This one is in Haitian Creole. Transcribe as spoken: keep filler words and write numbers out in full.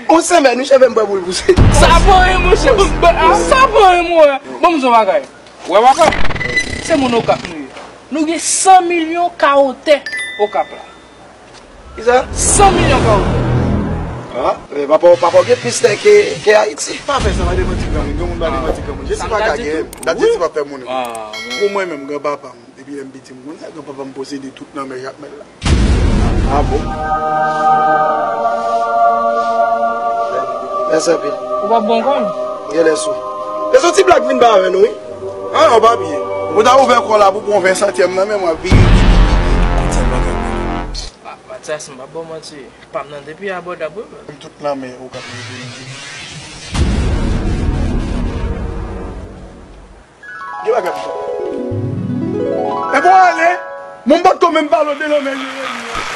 On semèn, wi, cheve m pran pou l pouse. Sa pa anyen, monchè. Sa pa anyen, mwen. Bon, m di w bagay. Wè, Okap. Se moun Okap nou ye. Nou gen san milyon kawo tè Okap la. Kisa? San milyon kawo tè. Ah, men papa, papa gen plis tè ke, ke Ayiti. Pa fè sa, pa demanti granmoun. Granmoun pa demanti granmoun. Jesi pa ka gen. Dat Jesi pa fè moun. Pou mwen menm, granpapa m, depi lè m piti, m konn sa granpapa m posede tout nan men Jakmèl la. Ah bon? Mèsi anpil. Ou pa bon kòm? Gen lè sou. Lè sou ti blag vin ba avè nou, wi. Ah, ou pa byen. Ou ta ouvè kò la pou pran ven santyèm nan, men mwen vin. Matyas, m pa ba w manti. Pa m nan depi abòdab, wi, men. M tout nan men ou k ap leve. Gen bagay pou fè. E bon, ale. Mwen m potko menm pale w de nan men Jeremi.